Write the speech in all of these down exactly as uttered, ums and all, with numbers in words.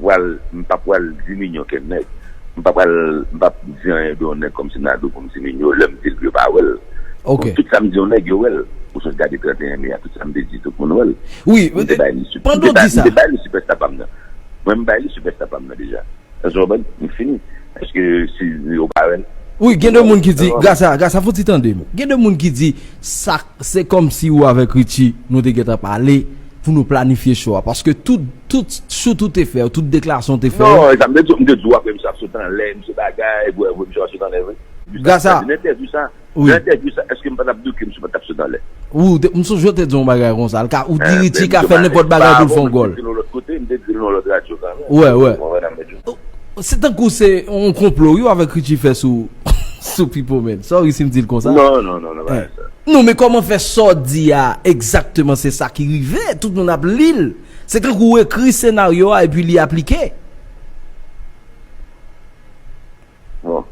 pral, m pa pral diminye okenn nèg. M pa pral, m p ap di anyen de yon nèg kòmsi m nan do pou m diminye w lè m di l yo pa wè l. Ok. Tout sa m di yon nèg, yo wè l. Ou sot gade trannteyen me a, tout sa m te di, tout moun wè l. Wi, m te bay li, m te bay li sipèsta pa m nan. Mwen, m bay li sipèsta pa m nan deja. Èske w konprann? M fini. Èske si yo pa wè l? Wi, gen de moun ki di, Grasa, Grasa, fò ti tande m. Gen de moun ki di, sa, se kòmsi ou avèk Richie, nou te gentan pale pou nou planifye show a. Paske tout, tout shoot ou te fè, tout deklarasyon ou te fè. Non, e sa m te di, m te di w apre misye ap sot anlè, misye bagay, vre, vre, misye ap sot anlè, vre. Grasa. Nan entèvyou sa, nan entèvyou sa, èske m pa t ap di w ke misye pa t ap sot anlè? Ou te, m sonje w te di yon bagay konsa, l ka, ou di Richie ka fè nenpòt bagay pou l fè yon gòl. M te di l yon lòt kote, m te di l yon lòt radyo kanmenm. Wè, wè. Se tankou se yon konplo, wi, avèk Richie fè sou, sou Pipo, man. Sorry si m di l konsa. Non, non, non, non, pa sa. Non, men kòman fè sa w di a, egzakteman, se sa ki rive, tout moun ap li l. Se tankou w ekri senaryo a epi li aplike. Bon.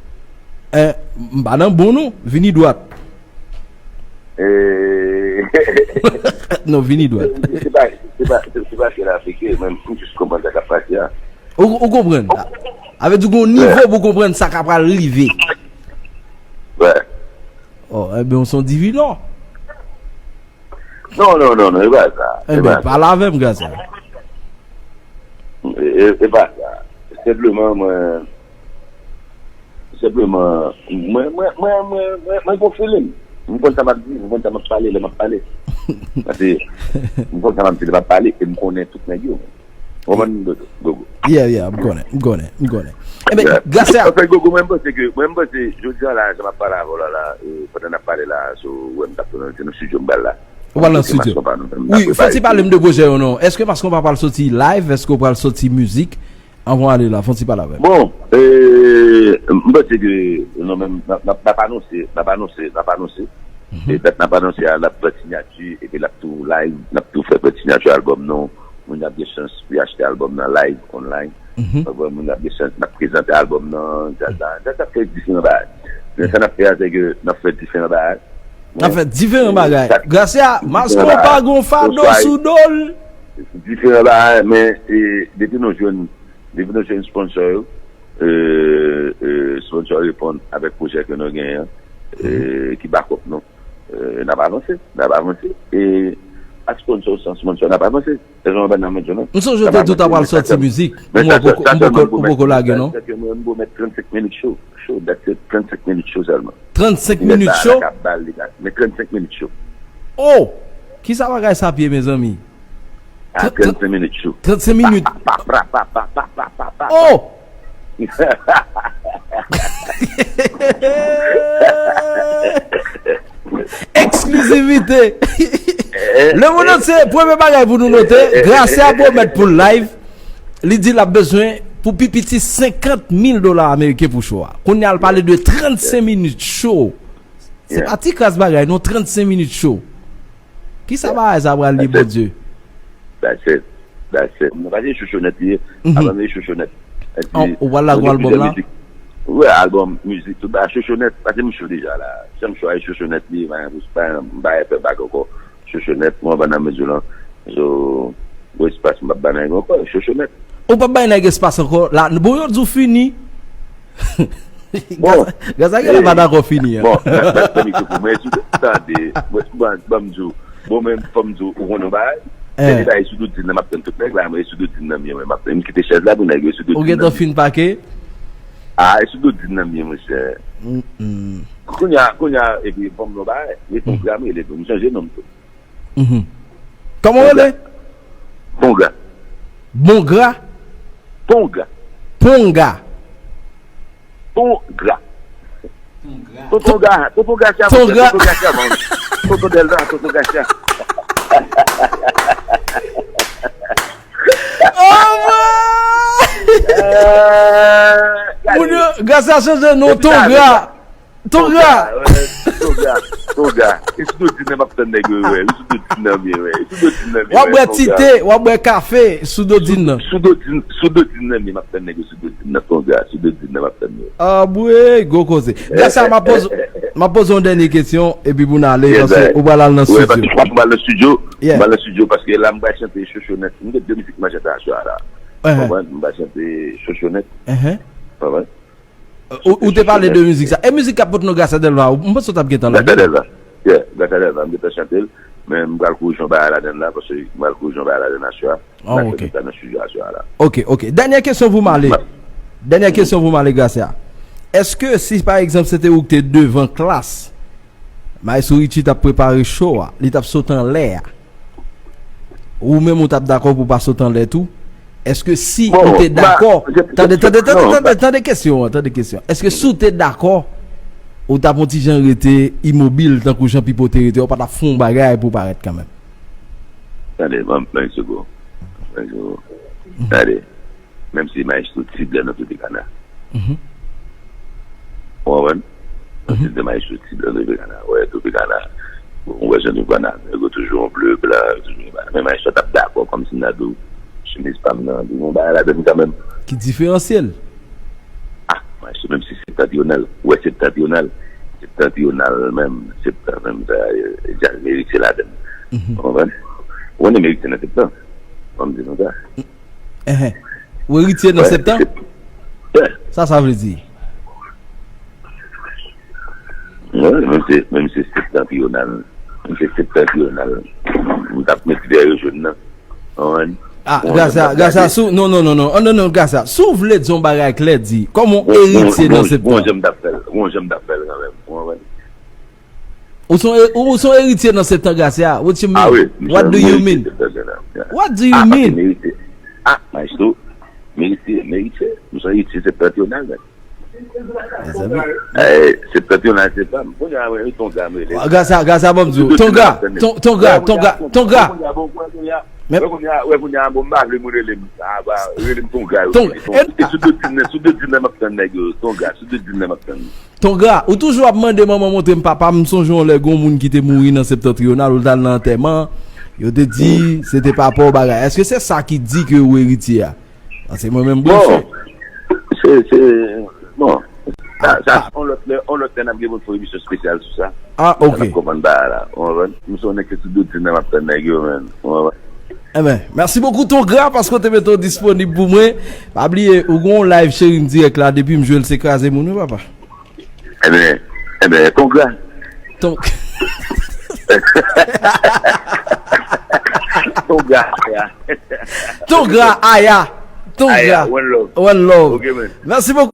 Eh, m pa nan bon non, vini dwat. Eh. Non, vini dwat. Se pa, se pa, se pa ke l aplike, men m jis konprann sa k ap pase a. Ou, ou konprann? A vle di gon nivo pou konprann sa k ap pral rive. Wè. Oh, enben, ou se yon divinò. Non, non, non, non, e pa sa. Enben, pale avè m, Grasa. E, e pa sa. Senpleman, mwen, senpleman, mwen, mwen, mwen, mwen, mwen, mwen gon feeling. M konn sa m ap di, m konn sa m ap pale, lè m ap pale. Paske, m konn sa m ap di, lè m ap pale, e m konnen tout nèg yo. Ou konprann, Gogo? Yeah, yeah, m konnen, m konnen, m konnen. Enben, Grasa. Anfen, Gogo, mwen, m panse ke, mwen, m panse, jodi a la, jan m ap pale avè w la, la, e, pandan n ap pale la, so, ou wè m t ap tounen, se nan studio m pral la. Ou pral nan studio. Wi, fò ti pale m de pwojè yo non. Èske Maskonpa pral soti live? Èske w pral soti mizik? Anvan w ale la, fò ti pale avè m. Bon, e, m panse ke, non, men, n ap, n ap, n ap anonse, n ap anonse, n ap anonse. E dat n ap anonse a, n ap fè siyati, epi n ap tou live, n ap tou fè, fè siyati albòm nou. Moun ap gen chans pou y achte albòm nan live, online. Moun ap gen chans, n ap prezante albòm nan, djaz la, djaz la ap fè diferan bagay. Men sa n ap fè a, se ke n ap fè diferan bagay. N ap fè diferan bagay. Gracia, Maskonpa gon fado sou do l. Diferan bagay, men, e, depi nou jwenn, depi nou jwenn sponsor yo, e, e, sponsor reponn avèk pwojè ke nou genyen an, e, ki back up nou. E, n ap avanse, n ap avanse. E, ak sponsor, san sponsor, n ap avanse. Se jan w wè nan men Jonas. M sonje w te di w ta pral sòti mizik. Men sa, sa, sa sèlman m poko lage, non? Mwen, m poko mèt trannsenk minit cho. Cho, that's it. Trannsenk minit cho sèlman. Trannsenk minit cho? Men trannsenk minit cho. Oh! Kisa bagay sa ap ye, mezanmi? A, trannsenk minit cho. Trannsenk minit. Pa, pa, pa. Oh! Eksklizivite. Le Monde Entier, premye bagay pou nou note, Gracia pwomèt pou l live, li di l ap bezwen pou pi piti senkant mil dola ameriken pou show a. Kounye a l pale de trannsenk minit cho. Se pa ti kras bagay non, trannsenk minit cho. Kisa bagay sa pral ye, Bondye? That's it. That's it. Mwen pa se Chouchounèt li ye. Albòm li Chouchounèt. Ou pral lage yon albòm la? Wi, albòm, mizik, tout bagay Chouchounèt. Paske m cho deja la. Jan m cho a, Chouchounèt li ye, m pa, m pa fè bak ankò. Chouchounèt, mwen pa nan mezon lan. So, gwo espas, m p ap ba nèg ankò, Chouchounèt. Ou p ap bay nèg espas ankò? La, bon, yo di w fini. Bon. Gras a Dye, la pa dakò fini an. Bon, mèt, mèt, mèt, mèt, tande, mwen, ban, ban m di w, bon, men, fò m di w, ou konnen yon bagay? Dènye bagay, sou Doudine nan, m ap tann tout nèg la, mwen, sou Doudine nan, m ye, mwen, m ap tann, m kite chèz la pou nèg yo, sou Doudine nan. Ou gentan fin pake? A, e sou Doudine nan, m ye, monchè. Kounye a, kounye a, epi, fò m di w yon bagay, e Tongra m rele tou, m chanje non m tou. Kòman w rele? Tongra. Bongra? Tongra. Ponga. Tongra. Tonton Ga, Tonton Gacha, Tonton Gacha, Tonton Delva, Tonton Gacha. Oh, man! Moun yo, Gacha chanje non, Tongra. Tongra! Tongra, Tongra, Tongra. E sou Doudine nan m ap tann nèg yo, wè. E sou Doudine nan m ye, wè. E sou Doudine nan m ye, wè. W ap bwè ti te, w ap bwè kafe sou Doudine nan. Sou Doudine, sou Doudine nan m ye, m ap tann nèg yo sou Doudine nan, Tongra. Sou Doudine nan m ap tann yo. Anmwey, gwo koze. Gacha, m ap poze, m ap poze yon dènye kesyon, epi pou n ale, paske ou pral al nan estidyo. Wè, paske m pral nan estidyo. M pral nan estidyo, paske la m pral chante Chouchounèt. M gen de mizik m pral chante aswè a la. Konprann? M pa chante chochonèt. Konprann? Ou, ou te pale de mizik sa. E mizik k ap pote nou Gracia Delva, m panse w t ap gentan lage l. Gracia Delva. Yeah, Gracia Delva, m gentan chante l, men m pral korije yon bagay ladan l la, paske m pral korije yon bagay ladan l aswè a. M pral fè tout sa nan estidyo aswè a la. Ok, ok. Dènyè kesyon pou m ale. Dènyè kesyon pou m ale, Gracia. Èske si, pa egzanp, se te ou ki te devan klas, Maestro Richie t ap prepare cho a, li t ap sot anlè a, ou menm ou t ap dakò pou pa sot anlè tou? Èske si ou te dakò, tande, tande, tande, tande, tande kesyon an, tande kesyon. Èske si ou te dakò, ou t ap yon ti jan rete imobil, tankou jan Pipo te rete, ou pa t ap fè yon bagay pou parèt kanmenm? Tande, ban m, ban m yon segonn. Ban m yon segonn. Tande. Menm si Maestro Ti Blan nan Tropicana. Ou konprann? Menm si se Maestro Ti Blan nan Tropicana. Wè, Tropicana. Bon, ou wè jan Tropicana, nèg yo toujou an ble, blan, yo toujou gen bagay. Men Maestro t ap dakò, kòmsi m ta di w, chemiz pa m nan, li gen yon bagay ladan l kanmenm. Ki diferansye l? Ah, Maestro, menm si Septentrional, ou wè Septentrional, Septentrional menm, Septan menm, sa, eh, djaz Meritye ladan l. Ou konprann? Ou konnen Meritye nan Septan? Ban m di nou sa. Enhen. Ou eritye nan Septan? Sa sa vle di? Wi, menm se, menm se Septentrional. Menm se Septentrional. M t ap met vè yo jòn nan. Konprann? Ah, Gracia, Gracia, sou, non, non, non, non, non, non, Gracia, si w vle di yon bagay klè, di, kòman w eritye nan Septan? Bon, jan m t ap fè l, bon, jan m t ap fè l kanmenm. Ou konprann? Ou son, ou son eritye nan Septan, Gracia. What you mean? Ah wi, what do you mean? What do you mean? Ah, Maestro, Meritye, Meritye. M son eritye Septentrional, men. Mezanmi. Eh, Septentrional, se pa m. Kounye a, wè, Tonga, m rele. Gracia, Gracia, ban m di w. Tonga, Ton-, Tonga, Tonga, Tonga. Wè kounye a, bon, kounye a, bon, m pa vle moun rele m. Ah, ba, rele m Tonga, yo. Tonga. Se sou dodin nan, sou dodin nan m ap tann nèg yo. Tonga, sou dodin nan m ap tann. Tonga, ou toujou ap mande manman montre m papa m, m sonje yon lè gon moun ki te mouri nan Septentrional, ou t al nan antèman, yo te di, se te pa pa w bagay. Èske se sa ki di ke ou eritye a? Paske mwen menm, bon, se, se, bon, sa, sa, on lòt lè, on lòt lè, n ap gen pou n fè yon emisyon espesyal sou sa. Ah, ok. N ap konprann bagay la, ou konprann? M se yon nèg ki sou dodin nan m ap tann nèg yo, menm, ou konprann? Enben, mèsi bokou, Tonga, paske w te mete w disponib pou mwen. Pa bliye, ou gon live, cheri m, dirèk la, depi m jwe l, se kraze moun, wi, papa. Enben, enben, kongra. Ton-, Kongra, aya. Tonga, aya. Tonga. Aya, one love. One love. Ok, man. Mèsi bokou.